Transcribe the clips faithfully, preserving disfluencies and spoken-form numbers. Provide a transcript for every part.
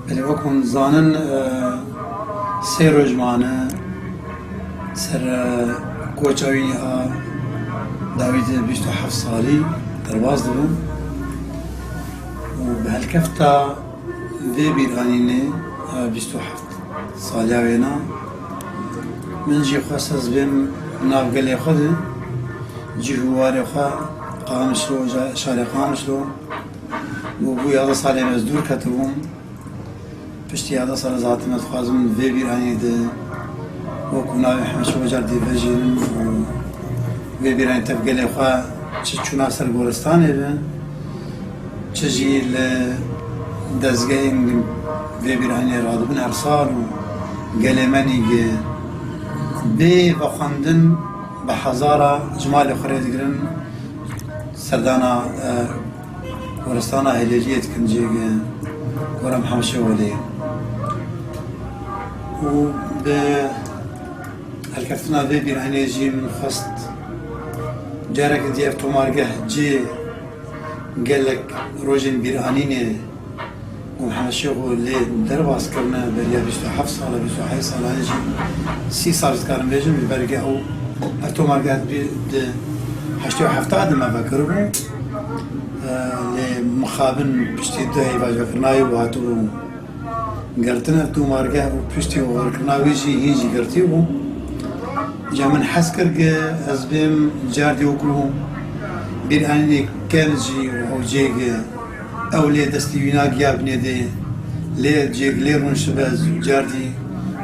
Belê, wek hûn dizanin, e, sê roj mane ser, e, koça wî a dawî de bîst û heft salî derbas dibin û bi helkefta vê bîranînê a bîst û heft saliya wêna min jî xwest ez bêm nav gelê xwe de, cih û warê xwe, Qamişlo, ca-, şarê Qamişlo. Bû, bû yazdeh salê ez dûr ketibûm. Piştî yazdeh sal ez hatime, dixwazim vê bîranî de wekî navê Hemî Şêxo car dî vejînim û vê bîranî tev gelê xwe çi çûna ser goristanê be, çi jî li dezgehên vê bîranî radibin her sal û gelê me nî gi bê vexwendin bi hezara ji malê xwe rê digirin serdana, e, Goristana Hêlêliyê dikin cihê Gorem Hemşê Welê. Û bi helkeftina vê bîranê jî min xwest careke dî ev tomargeh cihê gelek rojên bîranînê û Hemşê Welê derbas kirine, beriya bîst û heft sala, bîst û heyt sala, jî sî sal dikarim bêjim, ji ber ke ew, ev tomargeh di, di heştê û hefta de me vekiribû. Lê mixabin piştî du heyva ji vekirina wî û hatibû girtin ev tomargeh û piştî oxirkirina wî jî hîn jî girtî bû. Ca min hez kir ke ez bêm cardî wekû bîranînê kevn jî û ew cihê ke ew lê destî wî nagiya binê de lê cihê lê rûniştibe ez cardî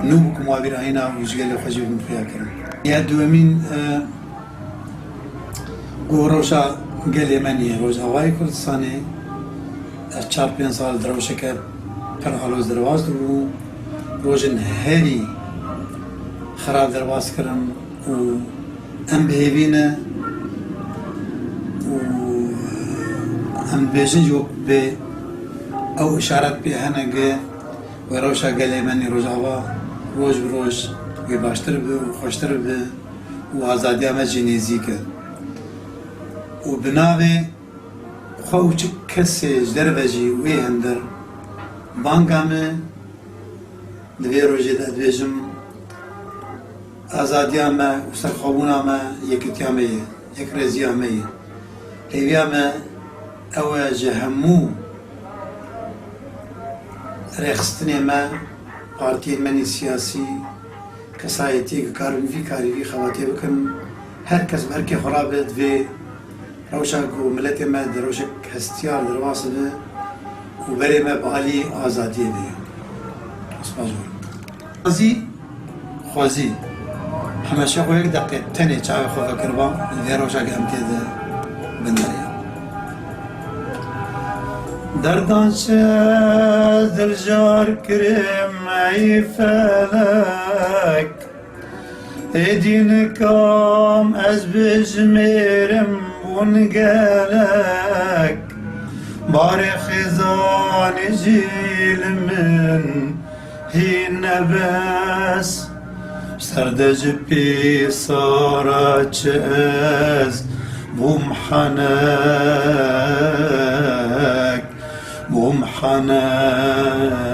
nû bikim wa bîranîna û ji gelê xwe jî bim xuya kirin. Ya duwemîn, e, Ku rewşa gelê me nî, Rojavayê Kurdistanê, ez çar pênc sal di rewşeke pir aloz derbas dibû, rojên herî xirab derbas kirin û em bi hêvî ne û em dibêjin jî wek bê ew îşaret pê hene ke wê rewşa gelê me nî Rojava roj bi roj wê baştir bi û xweştir bi. û azadiya me jî nêzîk e. Û bi navê xwe û çi kesê ji derve jî wê hindir banga me di vê rojê de dibêjim, azadiya me û serxwebûna me yekitiya me ye, yekrêziya me ye. Hêviya me ew e ji hemû rêxistinê me, partiyên me nê siyasî, kesayetiyê ke karin vî karî vî xebatê bikin, her kes bi erkê xwe rabe di vê rewşa ku miletê me di rewşek hestiyar derbas dibe û berê me bi alî azadiyê de ye. Spas ji we. Xwezî, xwezî. Hemî Şêxo yek deqê tenê çavê xwe vekiriba, li vê rewşa ke em tê de bineriya. Derdan çi diljar kirim ey felek, êdî nikam ez bijmêrim bûn gelek. Barê xêzanê jî li min hîn nebes. Ser de ji pîsara çi ez bûm henek, bûm henek.